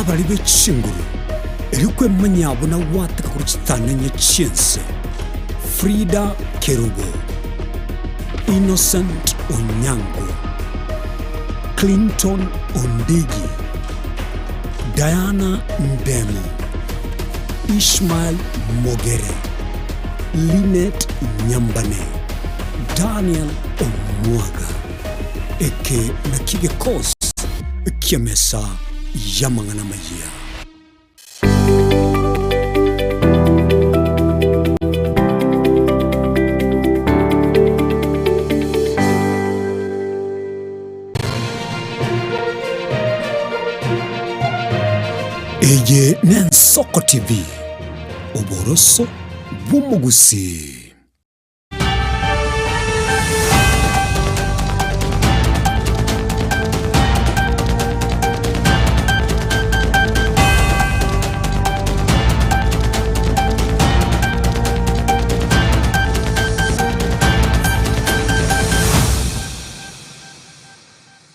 Nabare be chinguru, erio kwemanyia buna gwateka korwa chitang'ani chi'ense, Frida Kerubo, Innocent Onyango, Clinton Ondigi, Diana Ndemo, Ishmael Mogere, Linet Nyambane, Daniel Omwaga. Eke nakio gekosi ki'emesa y'amang'ana amayia. Eye n'Ensoko TV, oboroso bw'omogusii.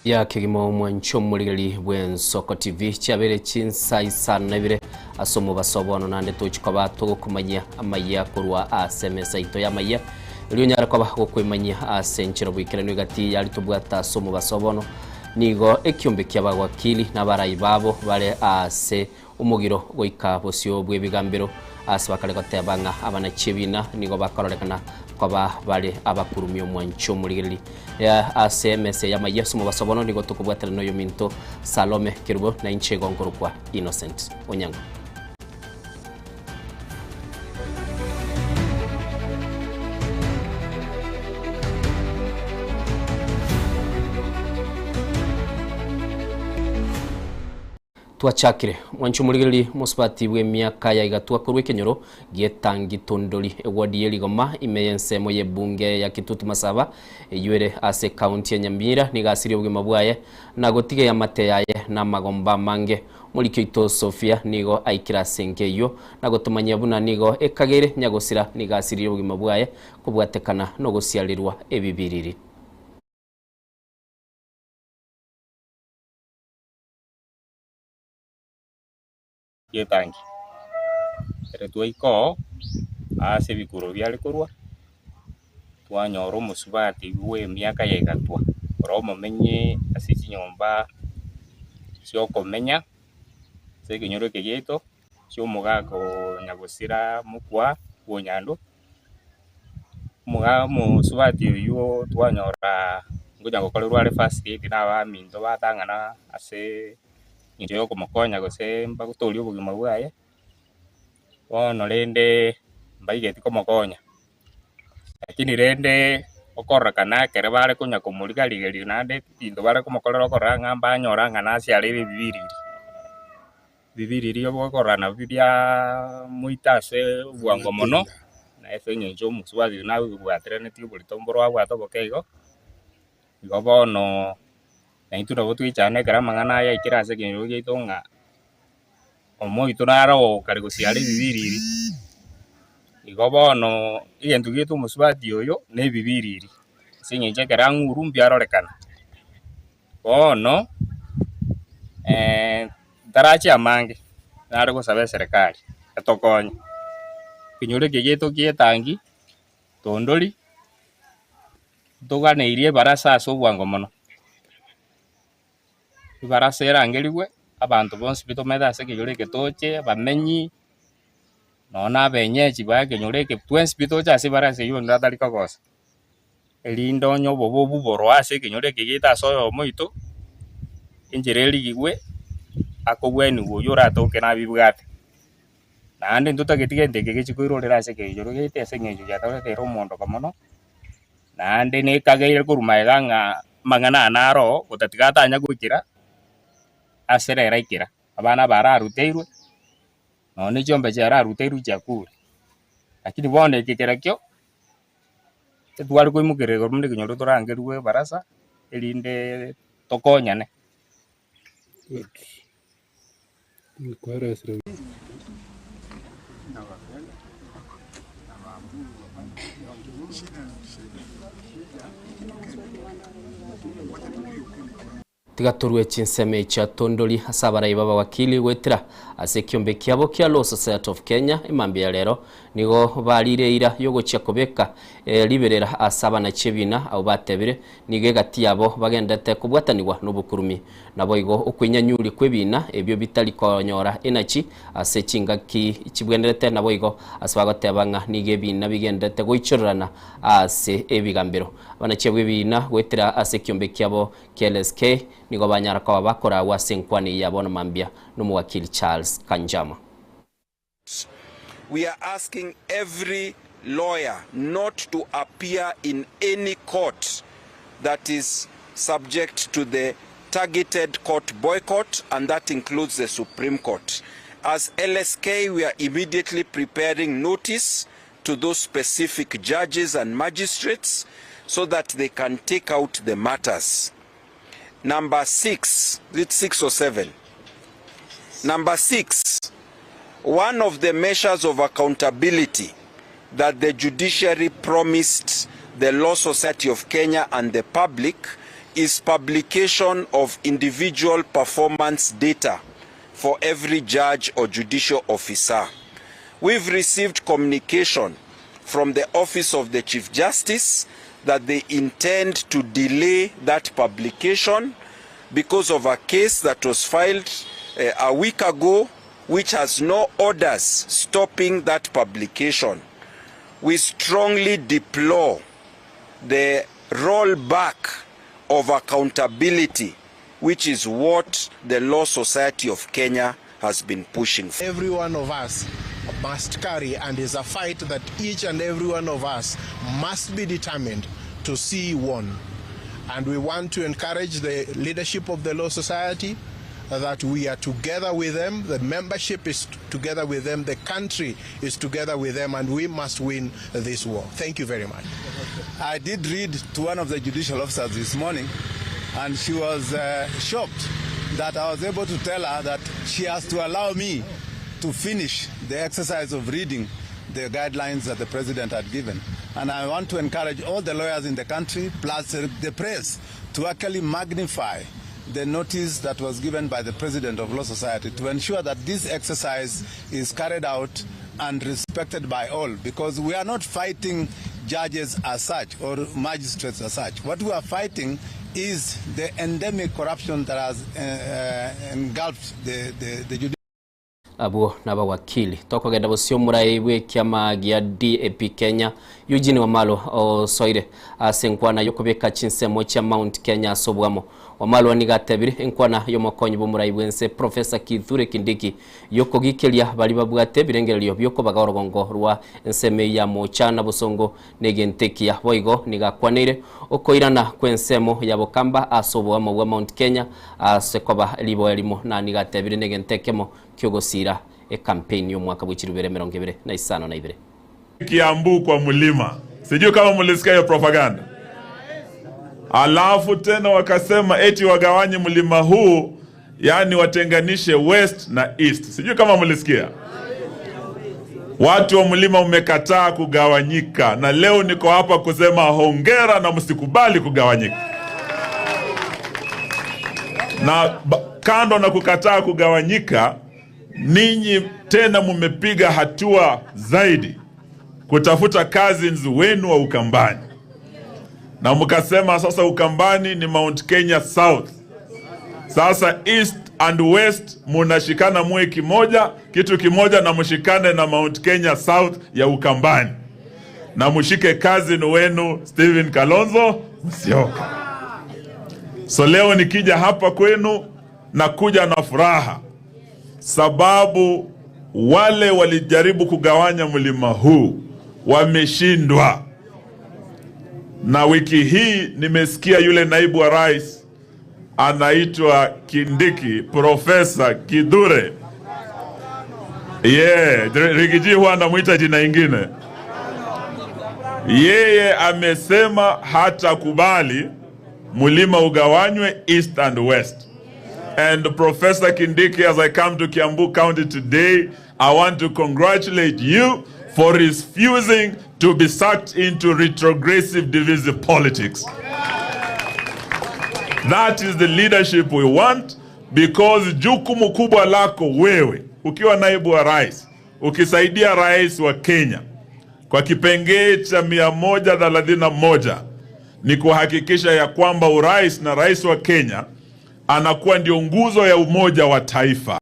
Ya kegima omwancho omorigeri bw'Ensoko TV chiabere chinsa isano na ibere ase omobaso bono naende tochi koba togokomanyia amayia korwa ase emesa yaito y'amayia erio onyare koba gokwemanyia ase enchera oboikeranu egati yari tobwate ase omobaso bono nigo ekiombe ki'abagwakili na abarai babo bare ase Omogiro goika bosio bw'ebigambero ase bakare goteba ng'a abanachi ebiina nigo bakororekana koba bare abakurumia omwanchi omorigereria. Ase emesa y'amayia ase omobaso bono nigo tokobwaterana noyominto Salome Kerubo na inche igo nkorokwa Innocent Onyango. Twachakire. Mwanche omorigererie mosubati bw'emiaka ya igatwa korwa ekenyoro gi'Etangitondori, eward ye Rigoma, ime y'ensemo y'ebunge ya Kitutu Masaba, eyio ere ase ekaunti ya Nyamira, nigo asirie obogima bwaye na gotiga eamate yaye namagomba amange. Omoriki oito Sophia nigo aikire ase enka eyio na gotomanyia buna nigo ekageire nyagosira nigo asiririe obogima bwaye kobwatekana nogosiarerwa ebibiriri. Getangi. Ekero twaika oo, ase ebikuro biare korwa, twanyora omosubati bwa emiaka ya igatwa, ore omomenyi ase chinyomba chiokomenya, ase ekenyoro eke giaito, chia omogaka o nyagosira mokwa bwa onyando, omoga omosubati oywo twanyora ngonya gokorerwa are first aid na abaminto batang'ana ase. Engencho yokomokonya gose mbagotorie obogima bwaye, bono rende mbaigeti komokonya. Lakini rende okororekana ekero bare konya komorigarigeria naende ebinto bare komokorera okorora ng'a mbanyora ng'a nase are ebibiriri. Ebibiriri okorora nabio biamoita ase obwango mono, na ase eng'encho omosubati oyio nabwaterenetie oborito mboro abwate oboke igo, igo bono. Naintwe nabo twechanda ekero amang'ana aya aikire ase ekenyoro giaito ng'a omoito naro okare gosiara ebibiriri, igo bono egento giaito omosubati oyo na ebibiriri, ase eng'encho ekero ang'urwa mbiarorekana. Bono ntarache amange, nare gosaba eserekari etokonye, ekenyoro eke giaito kia etangi, tondori. Ntoganeirie ebarasa ase obwango mono, ebarasa erangerigwe, abanto bonsi pi tomaete ase ekenyoro eke toche, abamenyi, nonya na abenyechi ba ekenyoro eke twensi pi toche ase ebarasa eywo onde atari kogosa, erinde onye obobe obwo boroo ase ekenyoro eke giaito ase oyomo oito, enchera erigigwe, akobweniwa oywo oratoke nabibwate. Naende ntotageti gento eke gechi koirorera ase ekenyoro giaito ase eng'encho giatoreteire omondoka mono. Naende nekageire korwa magega ng'a amang'ana aya naro oo, gotatiga atanya goikera ase rero aikera, abana aba araruteirwe, nonya ne chiombe chiararuteirwe chiakure. Lakini bono eke kerekio, etware koimokerera igoro buna ekenyoro torangerigwe ebarasa, erinde tokonyane. Tiga torue chinsemo echia tondori ase abarai b'abawakili goetera ase ekiombe kiabo kia Law Society of Kenya emambia ya rero nigo barire eira y'ogochia kobeka riberera ase abanachi ebina abwo batebire nigo egati yabo bagendete kobwatanigwa nobokurumi naboigo okweinyanyuria kw'ebina ebio bitari konyora enachi ase chingaki chibwenerete naboigo ase bagoteba ng'a nigo ebina bigendete goichorerana ase ebigambero. Abanachi abwo ebina goetera ase ekiombe kiabo KLSK nigo banyara koba bakoragwa ase enkwana eye ya bono mambia nomowakili Charles Kanjama. We are asking every lawyer not to appear in any court that is subject to the targeted court boycott and that includes the Supreme Court. As LSK we are immediately preparing notice to those specific judges and magistrates so that they can take out the matters. Number 6, is it 6 or 7? Number 6, one of the measures of accountability that the judiciary promised the Law Society of Kenya and the public is publication of individual performance data for every judge or judicial officer. We've received communication from the office of the Chief Justice that they intend to delay that publication because of a case that was filed uh, a week ago which has no orders stopping that publication. We strongly deplore the rollback of accountability which is what the Law Society of Kenya has been pushing for. Every one of us must carry and is a fight that each and every one of us must be determined to see won. And we want to encourage the leadership of the Law Society that we are together with them, the membership is together with them, the country is together with them, and we must win this war. Thank you very much. I did read to one of the judicial officers this morning, and she was uh, shocked that I was able to tell her that she has to allow me to finish the exercise of reading the guidelines that the president had given. And I want to encourage all the lawyers in the country, plus the press, to actually magnify the notice that was given by the president of Law Society to ensure that this exercise is carried out and respected by all because we are not fighting judges as such or magistrates as such. What we are fighting is the endemic corruption that has uh, uh, engulfed the, the, the judiciary. Abwo nabawakili. Tokogenda bosio omorai bw'ekiama gia DAP Kenya Eugene Wamalwa osoire ase enkwana yokobeka chinsemo chia Mount Kenya ase obwamo. Wamalwa nigo atebire enkwana y'omokonyi bw'omorai bw'ense Professor Kithure Kindiki yokogikeria baria babwate ebirengererio biokobaga orogongo rwa ensemo eyio ya Mocha na Bosongo negento ekiya. Boigo nigo akwaneire okoirana kw'ensemo ya Bokamba ase oboamo bwa Mount Kenya ase koba riboya rimo na nigo atebire negento ekemo ki'ogosiira ekampeini y'omwaka bwe chirubere 2052. Kiambu kwa mlima, sijui kama mlisikia hiyo propaganda. Alafu tena wakasema eti wagawanye mlima huu, yani watenganishe west na east, sijui kama mlisikia. Watu wa mlima umekataa kugawanyika, na leo niko hapa kusema hongera na msikubali kugawanyika. Na kando na kukataa kugawanyika, ninyi tena mumepiga hatua zaidi kutafuta cousins wenu wa Ukambani, na mkasema sasa Ukambani ni Mount Kenya South. Sasa East and West munashikana muwe kimoja, kitu kimoja, na mshikane na Mount Kenya South ya Ukambani, na mushike cousin wenu Stephen Kalonzo Musyoka. So leo nikija hapa kwenu nakuja na furaha, sababu wale walijaribu kugawanya mlima huu wameshindwa. Na wiki hii nimesikia yule naibu wa rais anaitwa Kindiki, Profesa Kithure. Yeah, Rigiji huwa anamwita jina ingine. Yeye amesema hatakubali mlima ugawanywe east and west. And Professor Kindiki, as I come to Kiambu County today, I want to congratulate you for refusing to be sucked into retrogressive divisive politics. That is the leadership we want because jukumu kubwa lako wewe ukiwa naibu wa rais ukisaidia rais wa Kenya kwa kipengee cha 131 ni kuhakikisha ya kwamba urais na rais wa Kenya anakuwa ndio nguzo ya umoja wa taifa.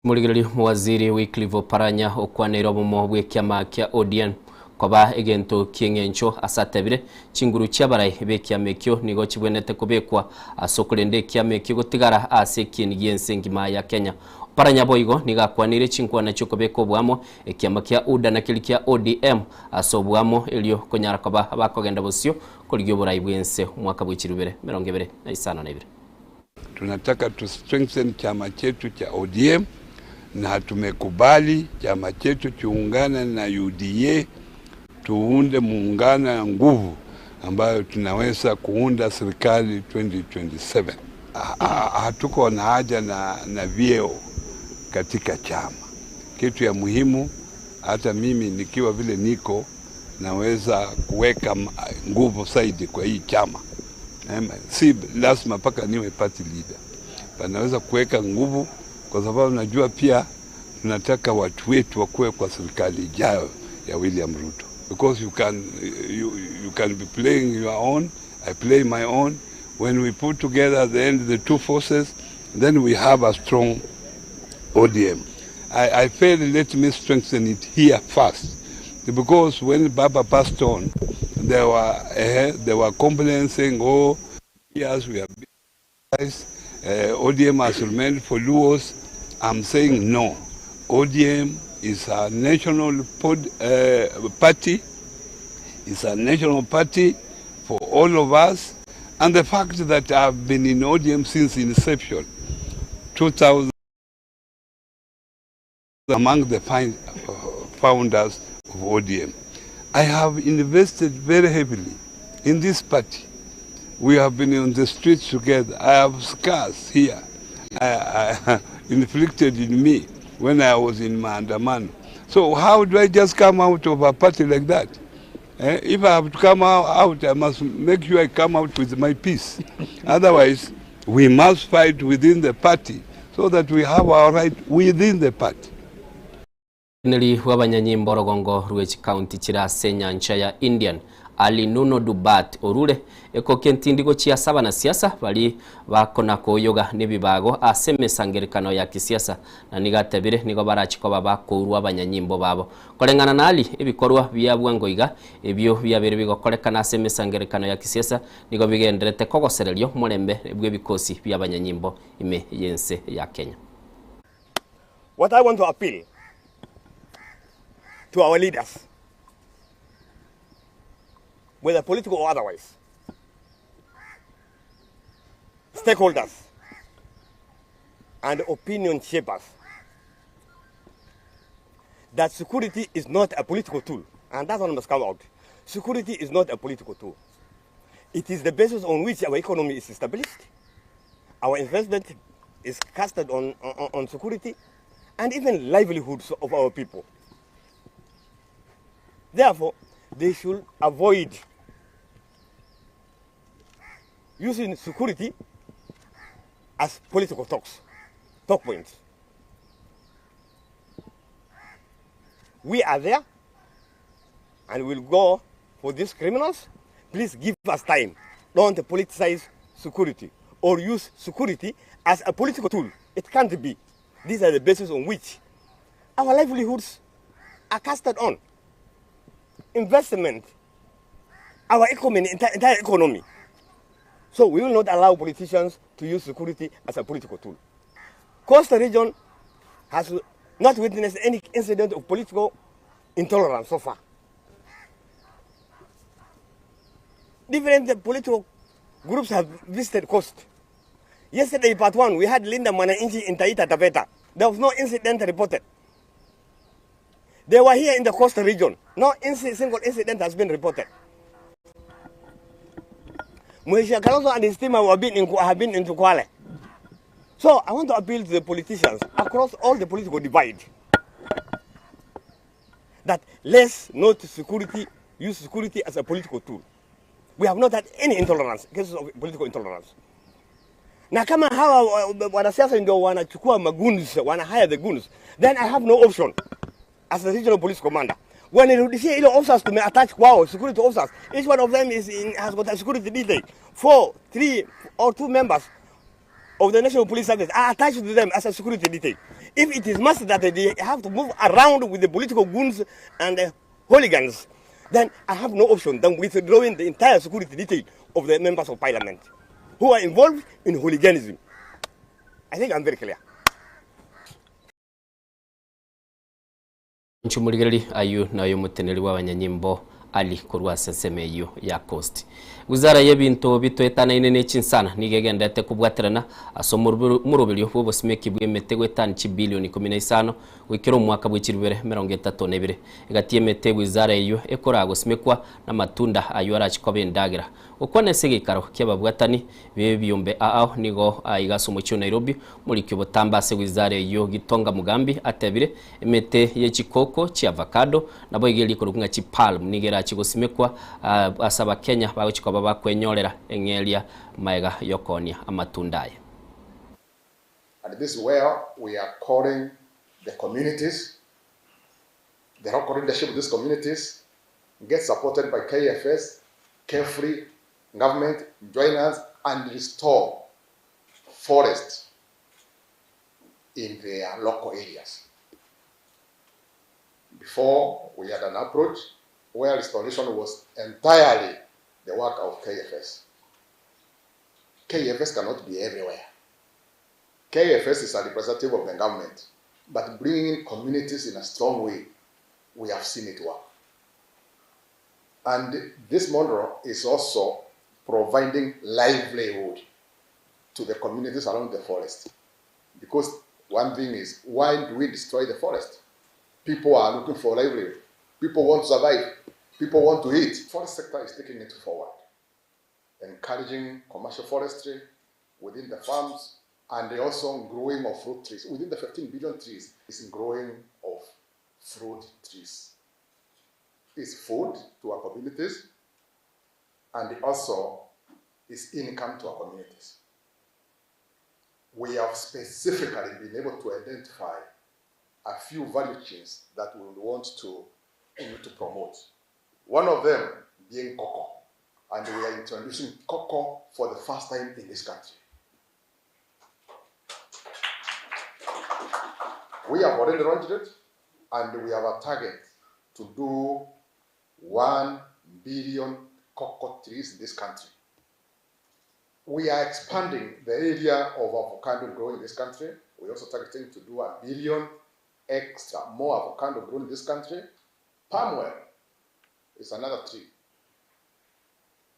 Morigereria Mowaziri Wycliffe Oparanya okwaneire obomo bw'ekiama kia ODM koba egento ki'eng'encho ase atebire, Chinguru chi'abarai b'ekiama ekio nigo chibwenerete kobekwa ase okorenda ekiama ekio gotigara ase ekieni gi'ense engima ya Kenya. Oparanya boigo nigo akwaneire chinkwana chi'okobeka oboamo ekiama kia UDA na keria kia ODM ase oboamo erio konyara koba bakogenda bosio korigia oborai bw'ense omwaka bw'echirubere 2052. Tunataka tu strengthen chama chetu cha ODM na tumekubali chama chetu chiungane na UDA tuunde muungano ya nguvu ambayo tunaweza kuunda serikali 2027. Hatuko na haja na vyeo katika chama. Kitu ya muhimu, hata mimi nikiwa vile niko naweza kuweka nguvu zaidi kwa hii chama. Si lazima mpaka niwe party leader. Panaweza kuweka nguvu kwa sababu najua pia tunataka watu wetu wakuwe kwa serikali ijayo ya William Ruto. Because you can be playing your own, I play my own. When we put together at the end the two forces, then we have a strong ODM. I feel let me strengthen it here first. Because when Baba passed on, there were complaints saying, oh, yes, we have been ODM has remained for Luos. I'm saying no. ODM is a national party. It's a national party for all of us. And the fact that I've been in ODM since inception, 2000, among the founders of ODM. I have invested very heavily in this party. We have been on the streets together. I have scars here inflicted in me when I was in Maandamano. So how do I just come out of a party like that? If I have to come out, I must make sure I come out with my peace. Otherwise, we must fight within the party so that we have our right within the party. Omoteneneri bw'abanyanyimbo orogongo rwe chikaunti chire ase enyancha ya Indian, Ali Nuno Dubat orure ekoki entindi gochia ase abanasiasa baria bakona koyoga nebibago ase emesangerekano ya kisiasa na nigo atebire nigo barachi koba bakourwa abanyanyimbo babo. Koreng'ana na Ali, ebikorwa bia bwango iga ebio biabeire bigokorekana ase emesangerekano ya kisiasa nigo bigenderete kogosereria omorembe bw'ebikosi bi'abanyanyimbo ime y'ense ya Kenya. What I want to appeal to our leaders, whether political or otherwise, stakeholders, and opinion shapers, that security is not a political tool, and that one must come out. Security is not a political tool. It is the basis on which our economy is established, our investment is casted on security, and even livelihoods of our people. Therefore, they should avoid using security as political talk points. We are there and we'll go for these criminals. Please give us time. Don't politicize security or use security as a political tool. It can't be. These are the basis on which our livelihoods are casted on. Investment, our economy, entire economy. So we will not allow politicians to use security as a political tool. Coastal region has not witnessed any incident of political intolerance so far. Different political groups have visited coast. Yesterday, part one, we had Linda Mwananchi in Taita Taveta. There was no incident reported. They were here in the coastal region. No single incident has been reported. Mheshimiwa Kalonzo and his team have been into Kwale. So I want to appeal to the politicians across all the political divide that let's not use security as a political tool. We have not had any intolerance, cases of political intolerance. Na kama hawa wanasiasa ndio wanachukua magoons, wana hire the goons, then I have no option as the regional police commander. Wanirudishie ile officers tumeattach kwao, security officers. Each one of them is in, has got a security detail. Four, three or two members of the National Police Service are attached to them as a security detail. If it is must that they have to move around with the political goons and the hooligans, then I have no option than withdrawing the entire security detail of the members of parliament who are involved in hooliganism. I think I'm very clear. Inche omorigereria ayio naye omoteneri bw'abanyanyimbo Ali korwa ase ensemo eyio ya Coast. Wizara y'ebinto bitoetanaine ne chinsana nigo egenderete kobwaterana ase omoroberio bw'obosimeki bw'emete goetania chibilioni ikomi na isano goikera omwaka bwe chiribere 32. Egati y'emete wizara eyio ekoraa gosimekwa namatunda ayio arachi koba endagera. Gokwana ase egeikaro ki'ababwatani b'ebiombe ao nigo aiga ase omochie o Nairobi, omoriki obotambe ase wizara eyio Gitonga Mugambi atebire, Emete ye chikoko, chi'avacado, naboigo eria ekorokwa ng'a chipalm nigo erache gosimekwa ase Abakenya bagochia koba bakwenyorera eng'eria magega y'okoonia amatunda aya. And this is where we are calling the communities, the local leadership of these communities, get supported by KFS, Kefri, government, join us and restore forest in their local areas. Before, we had an approach where restoration was entirely the work of KFS. KFS cannot be everywhere. KFS is a representative of the government, but bringing in communities in a strong way, we have seen it work. And this model is also providing livelihood to the communities around the forest. Because one thing is, why do we destroy the forest? People are looking for livelihood. People want to survive. People want to eat. Forest sector is taking it forward, encouraging commercial forestry within the farms and also growing of fruit trees. Within the 15 billion trees is growing of fruit trees. It's food to our communities and also is income to our communities. We have specifically been able to identify a few value chains that we want to, to promote. One of them being cocoa. And we are introducing cocoa for the first time in this country. We have already launched it, and we have a target to do 1 billion cocoa trees in this country. We are expanding the area of avocado growing in this country. We're also targeting to do a billion extra more avocado grown in this country. Palm oil is another tree.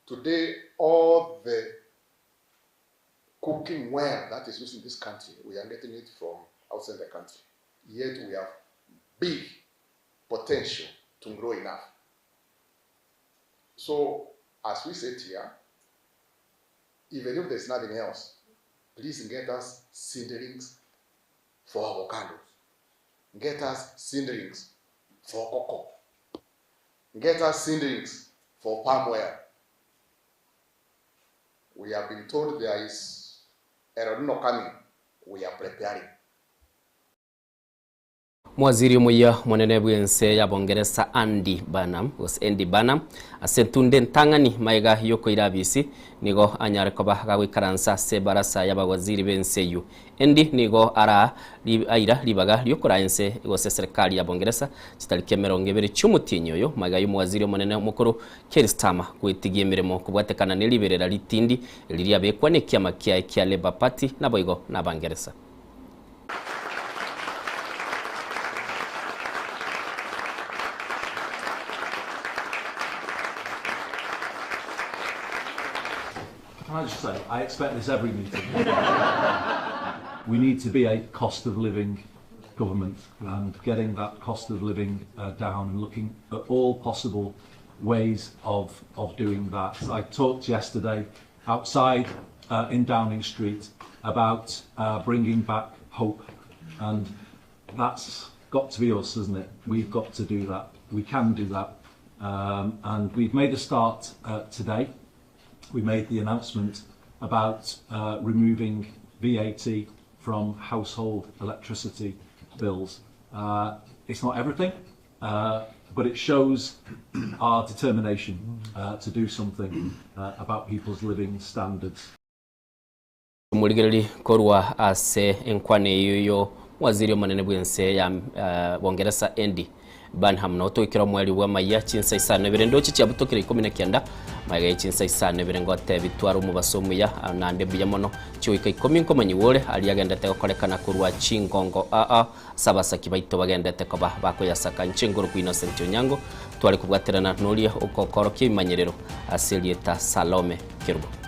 Today, all the cooking ware that is used in this country, we are getting it from outside the country. Yet we have big potential to grow enough. So, as we sit here, even if there's nothing else, please get us seedlings for avocados. Get us seedlings for cocoa. Get us seedlings for palm oil. We have been told there is El Nino coming. We are preparing. Omowaziri omoyia omonene bw'ense ya Bongeresa Andy Burnham, gose Andy Burnham, ase entunde entang'ani magega y'okoira abisi, nigo anyare koba gagoikaransa ase ebarasa y'abawaziri b'ense eyio. Andy nigo ara aira ribaga riokoraa ense gose eserekari ya Bongeresa chitariki 20 chi'omotienyi oyo magega y'omowaziri omonene omokoro Keir Starmer gwetigia emeremo kobwatekana neriberera ritindi eri riabekwa nekiama kiaye kia Labour Party naboigo nabangeresa. Can I just say, I expect this every meeting. we need to be a cost of living government and getting that cost of living uh, down and looking at all possible ways of, of doing that. I talked yesterday outside uh, in Downing Street about uh, bringing back hope and that's got to be us, isn't it? We've got to do that. We can do that. Um, and we've made a start uh, today. We made the announcement about uh, removing VAT from household electricity bills. Uh, it's not everything, uh, but it shows our determination uh, to do something uh, about people's living standards. Omorigereria korwa ase enkwana eyio y'omowaziri omonene bw'ense ya Bongeresa Andy Burnham na otoikera omoerio bw'amayia chinsa isano ibere ndoche chiabutokire ikomi na kianda magega ye chinsa isano ibere ngotebi tware omobaso omuya naende mbuya mono chigoika ikomi nkomanyigwa ore aria agendete gokorekana korwa chingongo aa ase abasaki baito bagendete koba bakoyasaka inche ngorokwa Innocent Onyango tware kobwaterana noria okokorokia ebimanyerero ase erieta Salome Kerubo.